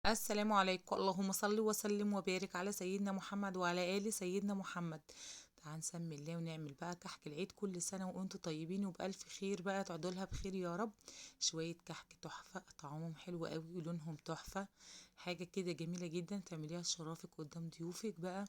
السلام عليكم. اللهم صل وسلم وبارك على سيدنا محمد وعلى آل سيدنا محمد. تعال نسمي الله ونعمل بقى كحك العيد. كل سنة وانتم طيبين وبألف خير، بقى تعدوا لها بخير يا رب. شوية كحك تحفة، طعمهم حلو قوي ولونهم تحفة، حاجة كده جميلة جدا تعمليها لشرافك قدام ضيوفك، بقى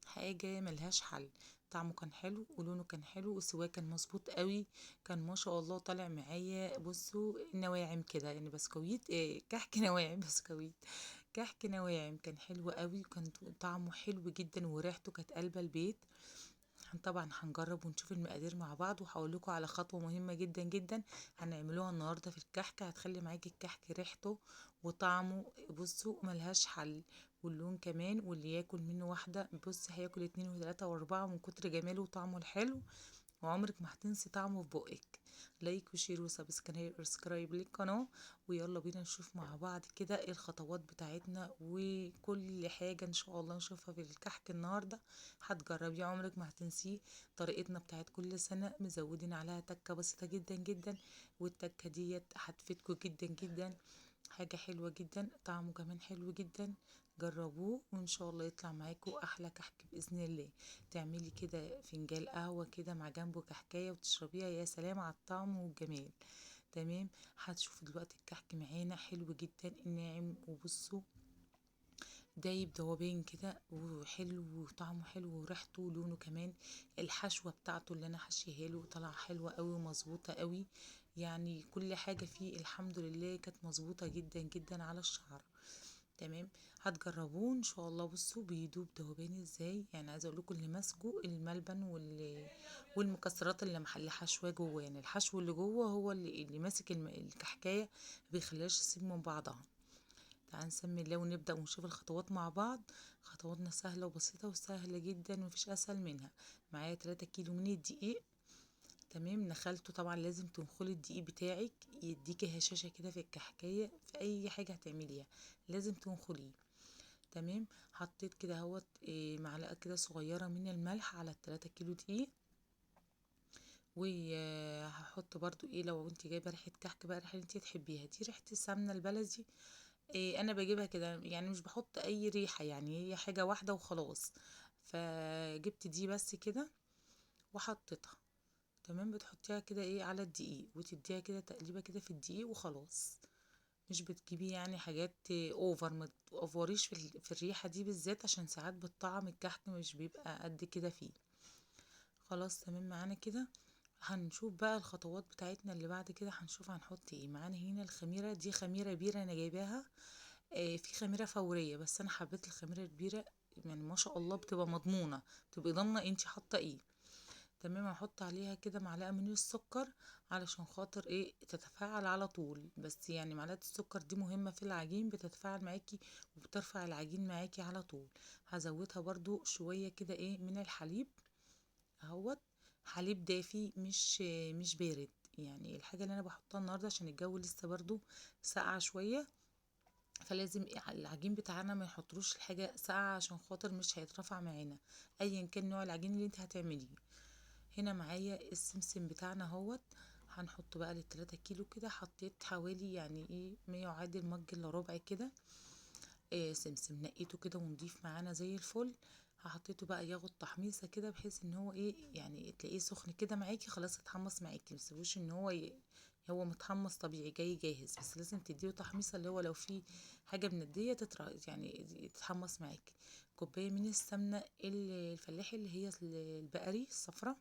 حاجة ملهاش حل. طعمه كان حلو ولونه كان حلو وسواه كان مظبوط قوي، كان ما شاء الله طالع معايا. بصوا نواعم كده يعني بسكويت، إيه كحك نواعم بسكويت، كحك نواعم كان حلو قوي وكان طعمه حلو جدا وريحته كانت قلبه البيت. طبعا هنجرب ونشوف المقادير مع بعض، وهقول لكم على خطوة مهمة جدا جدا هنعملوها النهارده في الكحك، هتخلي معاكي الكحك ريحته وطعمه بصوا ملهاش حل، واللون كمان، واللي ياكل منه واحدة بص هياكل 2 و3 و4 من كتر جماله وطعمه الحلو، وعمرك ما هتنسي طعمه في بقك. like و share و subscribe للقناة، ويلا بينا نشوف مع بعض كده ايه الخطوات بتاعتنا وكل حاجة ان شاء الله نشوفها في الكحك النهاردة. هتجربيه عمرك ما هتنسيه. طريقتنا بتاعت كل سنة مزودين عليها تكة بسيطة جدا جدا، والتكة ديت هتفيدكم جدا جدا، حاجة حلوة جدا، طعمه كمان حلو جدا. جربوه وان شاء الله يطلع معاكم احلى كحك باذن الله. تعملي كده فنجان قهوة كده مع جنبه كحكايه وتشربيها، يا سلام على الطعم والجمال. تمام، هتشوفوا دلوقتي الكحك معانا حلو جدا ناعم، وبصوا دايب ذوبان كده وحلو وطعمه حلو وريحته ولونه كمان. الحشوه بتاعته اللي انا حشيها له طالعه حلوة قوي ومظبوطه قوي، يعني كل حاجة فيه الحمد لله كانت مظبوطة جدا جدا على الشعر. تمام، هتجربوه ان شاء الله. بصوا بيدوب ذوبان ازاي، يعني عايزه اقول لكم اللي ماسكه الملبن والمكسرات اللي محل حشوه جوه، يعني الحشو اللي جوه هو اللي ماسك الكحكايه، بيخليهاش تسيب من بعضها. تعال نسمي الله ونبدا ونشوف الخطوات مع بعض. خطواتنا سهلة وبسيطة وسهلة جدا ومفيش اسهل منها. معايا 3 كيلو من الدقيق. تمام، نخلته طبعا لازم تنخلي الدقيق بتاعك يديكي هشاشة كده في الكحكايه، في اي حاجة هتعمليها لازم تنخليه. تمام، حطيت كده اهوت معلقه كده صغيرة من الملح على 3 كيلو دقيق، وهحط برضو ايه لو انت جايبه ريحه كحك بقى، ريحه اللي انت تحبيها، دي ريحه السمنة البلدي، إيه انا بجيبها كده يعني مش بحط اي ريحه، يعني هي حاجة واحدة وخلاص. فجبت دي بس كده وحطيتها. تمام، بتحطيها كده ايه على الدقيق وتديها كده تقليبه كده في الدقيق وخلاص. مش بتجيبي يعني حاجات over، ما تأفوريش في الريحة دي بالذات، عشان ساعات بالطعم الكحك مش بيبقى قد كده فيه. خلاص تمام معانا كده. هنشوف بقى الخطوات بتاعتنا اللي بعد كده، هنشوف هنحط ايه معانا. هنا الخميره دي خميره بيره انا جايباها، في خميره فورية بس انا حبيت الخميره البيره، يعني ما شاء الله بتبقى مضمونه، بتبقى ضامنه انت حاطه ايه. تمام، هحط عليها كده معلقه من السكر علشان خاطر ايه تتفاعل على طول، بس يعني معلقه السكر دي مهمة في العجين، بتتفاعل معاكي وبترفع العجين معاكي على طول. هزودها برضو شوية كده ايه من الحليب اهوت، حليب دافي مش بارد، يعني الحاجة اللي انا بحطها النهارده عشان الجو لسه برضو ساقعه شوية، فلازم العجين بتاعنا ما يحطلوش الحاجة ساقعه عشان خاطر مش هيترفع معانا ايا كان نوع العجين اللي انت هتعمليه. هنا معايا السمسم بتاعنا اهوت، هنحط بقى للتلاتة كيلو كده، حطيت حوالي يعني ايه ما يعادل مج الا ربع كده إيه سمسم، نقيته كده ونضيف معانا زي الفل. هحطيته بقى ياخد تحميصه كده بحيث ان هو ايه يعني تلاقيه سخن كده معاكي، خلاص اتحمص معاكي، متسيبوش ان هو هو متحمص طبيعي جاي جاهز، بس لازم تديله تحميصه اللي هو لو في حاجة منديه يعني تتحمص معاكي. كوباية من السمنة الفلاحي اللي هي البقري الصفرا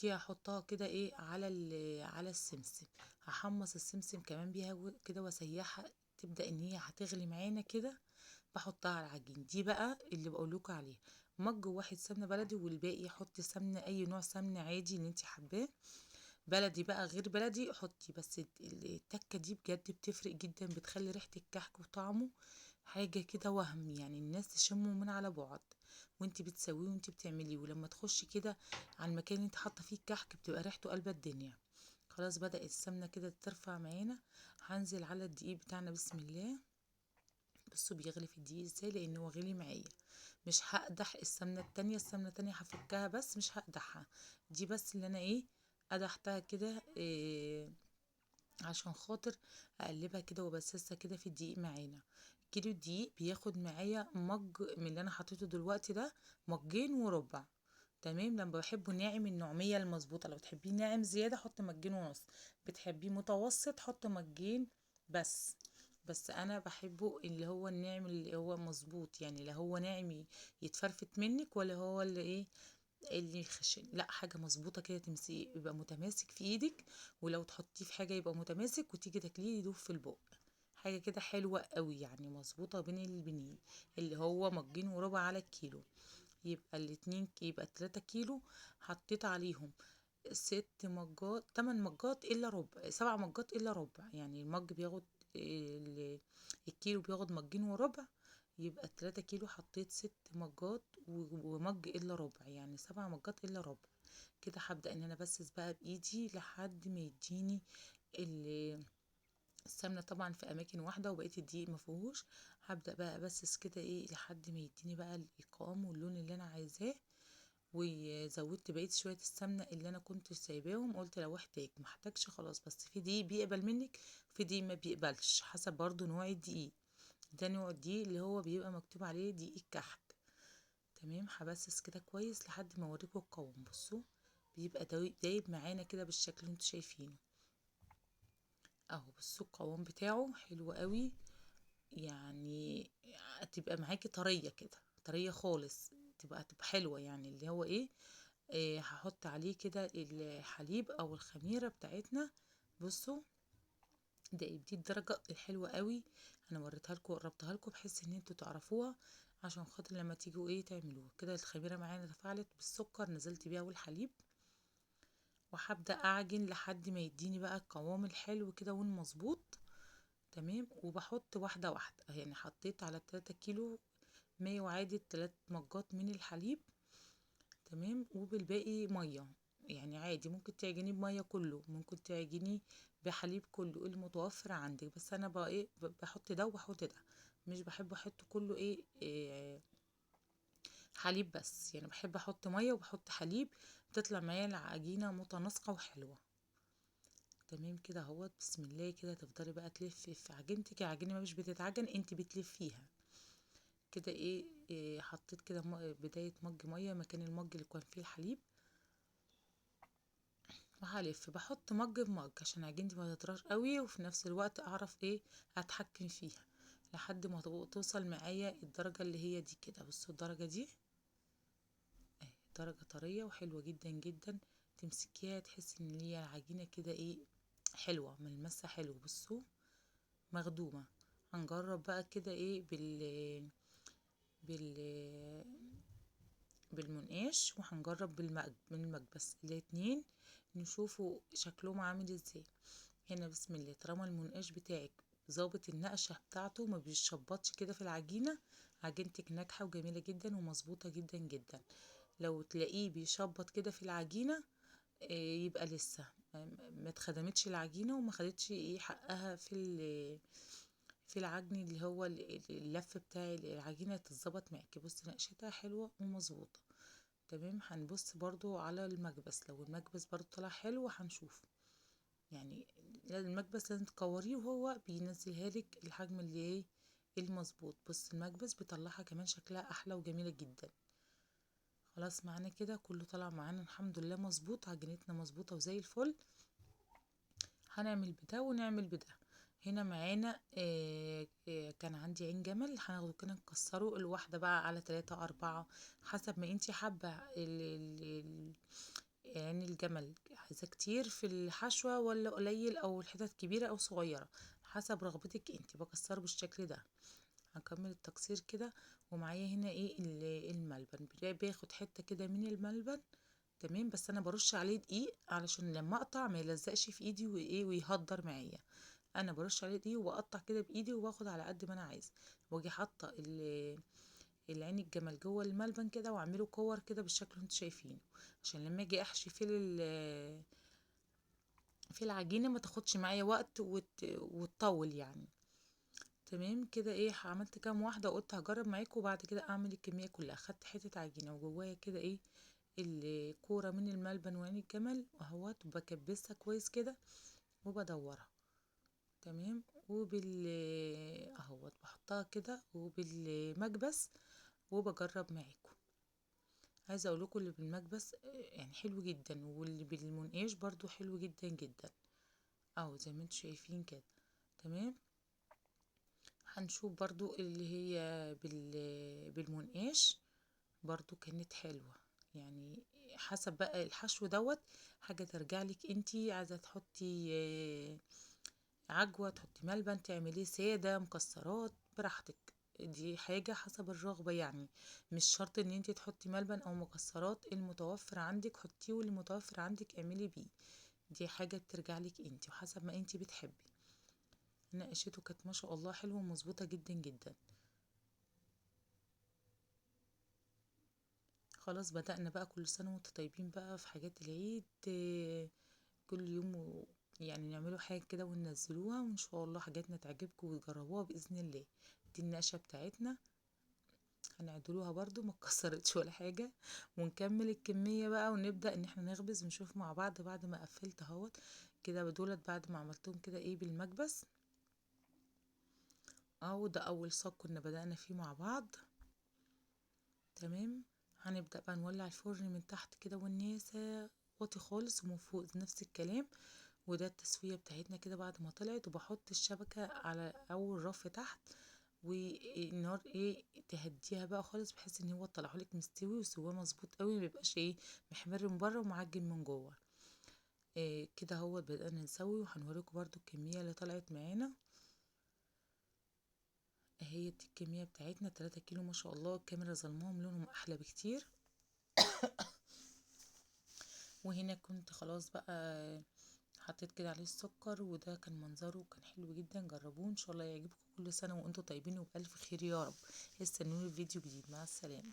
دي هحطها كده ايه على السمسم. هحمص السمسم كمان بيها كده واسيحها، تبدا ان هي هتغلي معانا كده، بحطها على العجين. دي بقى اللي بقولكوا عليها، مج واحد سمنه بلدي والباقي حطي سمنه اي نوع سمنه عادي اللي انت حباه، بلدي بقى غير بلدي حطي، بس التكه دي بجد بتفرق جدا، بتخلي ريحه الكحك وطعمه حاجة كده وهم، يعني الناس تشمه من على بعد وانت بتسويه وانت بتعمليه، ولما تخشي كده على المكان اللي انت حاطه فيه الكحك بتبقى ريحته قلبه الدنيا. خلاص بدأت السمنة كده ترفع معانا، هنزل على الدقيق بتاعنا بسم الله. بصوا بيغلي في الدقيق ازاي، لان هو غلي معايا، مش هقدح السمنة التانية، السمنة التانية هفكها بس مش هقدحها، دي بس اللي انا ايه قدحتها كده إيه عشان خاطر اقلبها كده وبسسها كده في الدقيق معانا. كيلو الدقيق بياخد معايا مج من اللي انا حطيته دلوقتي ده، مجين وربع. تمام. لما بحبه ناعم النعوميه المظبوطه، لو تحبيه ناعم زيادة حط مجين ونص، بتحبيه متوسط حط مجين بس. بس انا بحبه اللي هو الناعم اللي هو مظبوط، يعني لا هو ناعم يتفرفت منك ولا هو اللي ايه اللي خشن، لا حاجة مظبوطة كده تمسكيه يبقى متماسك في ايدك، ولو تحطيه في حاجة يبقى متماسك، وتيجي تاكليه يدوب في البق. حاجة كده حلوة قوي يعني، مظبوطة بين البنين، اللي هو مجين وربع على الكيلو. يبقى الاتنين، يبقى 3 كيلو حطيت عليهم 6 مجات، 8 مجات الا ربع، 7 مجات الا ربع. يعني المج بياخد الكيلو بياخد مجين وربع، يبقى 3 كيلو حطيت 6 مجات ومج الا ربع، يعني 7 مجات الا ربع. كده هبدأ ان انا بسس بقى بايدي لحد ما يديني السمنة طبعا في اماكن واحدة وبقية الدقيق ما فيهوش. هبدأ بقى ابسس كده ايه لحد ما يديني بقى القوام واللون اللي انا عايزاه. وزودت بقية شوية السمنة اللي انا كنت سايباهم، قلت لو احتاج، ما احتاجش خلاص. بس في دقيق بيقبل منك، في دقيق ما بيقبلش، حسب برضو نوع الدقيق. ده نوع الدقيق اللي هو بيبقى مكتوب عليه دقيق الكحك. تمام. هبسس كده كويس لحد ما اوريكم القوام. بصوا بيبقى دايب معانا كده بالشكل اللي انتوا شايفينه اهو. بصوا القوام بتاعه حلو قوي، يعني تبقى معاكي طرية كده، طرية خالص، تبقى حلوة يعني. اللي هو ايه، هحط عليه كده الحليب او الخميره بتاعتنا. بصوا ده دي الدرجة الحلوة قوي، انا وريتها لكم وقربتها لكم بحيث ان انتوا تعرفوها عشان خاطر لما تيجوا ايه تعملوها كده. الخميره معانا تفاعلت بالسكر، نزلت بيها والحليب، وهبدا اعجن لحد ما يديني بقى القوام الحلو كده والمظبوط. تمام. وبحط واحدة واحدة، يعني حطيت على 3 كيلو ما يعادل 3 مجات من الحليب. تمام. وبالباقي مية، يعني عادي ممكن تعجنيه بميه كله، ممكن تعجنيه بحليب كله، المتوفر عندك. بس انا بقى ايه بحط ده وبحط ده، مش بحب احط كله ايه حليب بس، يعني بحب احط مية وبحط حليب، بتطلع معايا العجينة متناسقه وحلوه. تمام كده اهوت. بسم الله كده تفضلي بقى تلفي في عجينتك، العجينة ما مش بتتعجن، انت بتلفيها كده ايه. حطيت كده بداية مج مية مكان المج اللي كان فيه الحليب، وهلف بحط مج بمج عشان عجينتي ما تطراش قوي، وفي نفس الوقت اعرف ايه اتحكم فيها لحد ما توصل معايا الدرجة اللي هي دي كده. بصوا الدرجة دي اهي، درجه طرية وحلوه جدا جدا، تمسكيها تحسي ان هي العجينة كده ايه حلوة، ملمسها حلو. بصوا مخدومة. هنجرب بقى كده ايه بال بالمنقاش، وهنجرب بالمكبس الاتنين، نشوفوا شكلهم عامل ازاي. هنا بسم الله، طالما المنقاش بتاعك ظابط النقشه بتاعته ما بيشبطش كده في العجينة، عجينتك ناجحة وجميلة جدا ومظبوطه جدا جدا. لو تلاقيه بيشبط كده في العجينة يبقى لسه ما اتخدمتش العجينة وما خدتش ايه حقها في العجن اللي هو اللف بتاع العجينة تتظبط معاكي. بصي نقشتها حلوة ومظبوطه. تمام. هنبص برضو على المكبس، لو المكبس برضو طلع حلو هنشوف. يعني المكبس لازم تكوريه وهو بينزلها لك الحجم اللي ايه المظبوط. بص المكبس بيطلعها كمان شكلها احلى وجميلة جدا. خلاص معانا كده كله طلع معانا الحمد لله مظبوط، عجينتنا مظبوطة وزي الفل. هنعمل بده ونعمل بده. هنا معانا كان عندي عين جمل، هناخده كده نكسره الواحدة بقى على 3 4 حسب ما انتي حابة. عين الجمل عايزاه كتير في الحشوه ولا قليل، او الحتت كبيرة او صغيرة حسب رغبتك انتي. بكسره بالشكل ده. هنكمل التكسير كده. ومعايا هنا ايه الملبن، باخد حتة كده من الملبن. تمام. بس انا برش عليه دقيق علشان لما اقطع ما يلزقش في ايدي وايه ويهدر معايا. انا برش عليه دقيق واقطع كده بايدي وباخد على قد ما انا عايزه، واجي حاطه العين الجمل جوه الملبن كده واعمله كور كده بالشكل اللي انتوا شايفينه، عشان لما اجي احشي في العجينة ما تاخدش معايا وقت وتطول يعني. تمام كده ايه عملت كام واحدة وقلت هجرب معاكم وبعد كده اعمل الكمية كلها. خدت حتة عجينه وجوايا كده ايه الكورة من الملبن وعين الجمل اهوت، وبكبسها كويس كده وبدورها. تمام. وبال اهوت بحطها كده وبالمكبس وبجرب معاكم. عايزه اقول لكم اللي بالمكبس يعني حلو جدا، واللي بالمنقاش برضو حلو جدا جدا اهو زي ما انتم شايفين كده. تمام. هنشوف برضو اللي هي بالمنقاش برضو كانت حلوة. يعني حسب بقى الحشو دوت، حاجة ترجع لك انتي عايزة تحطي عجوة، تحطي ملبن، تعمليه سادة، مكسرات، براحتك. دي حاجة حسب الرغبة، يعني مش شرط ان انتي تحطي ملبن او مكسرات، المتوفر عندك حطيه واللي متوفر عندك اعملي بيه. دي حاجة بترجع لك انتي وحسب ما انتي بتحبي. نقشته كانت ما شاء الله حلوة ومظبوطة جدا جدا. خلاص بدأنا بقى، كل سنة وانتم طيبين بقى في حاجات العيد، كل يوم يعني نعملوا حاجة كده وننزلوها، وان شاء الله حاجاتنا تعجبكم وتجربوها بإذن الله. دي النقشة بتاعتنا هنعدلوها برضو، ما اتكسرتش ولا حاجة، ونكمل الكمية بقى ونبدأ ان احنا نخبز ونشوف مع بعض. بعد ما قفلت اهوت كده بدولت، بعد ما عملتهم كده ايه بالمكبس اهو، ده اول صاج كنا بدأنا فيه مع بعض. تمام. هنبدأ بقى نولع الفرن من تحت كده والناسة واطي خالص، ومن فوق نفس الكلام. وده التسوية بتاعتنا كده بعد ما طلعت. وبحط الشبكة على اول رف تحت، والنار ايه تهديها بقى خالص، بحيث ان هو طلعهولك مستوي وسواه مظبوط قوي، ما بيبقاش ايه محمر من بره ومعجن من جوه. إيه كده اهو بدأنا نسوي، وهنوريكم برضو الكمية اللي طلعت معانا. اهي دي الكمية بتاعتنا 3 كيلو ما شاء الله. الكاميرا ظلمهم، لونهم احلى بكتير. وهنا كنت خلاص بقى حطيت كده عليه السكر، وده كان منظره كان حلو جدا. جربوه ان شاء الله يعجبكم. كل سنة وانتم طيبين وبألف خير يا رب. استنوني في فيديو جديد. مع السلامة.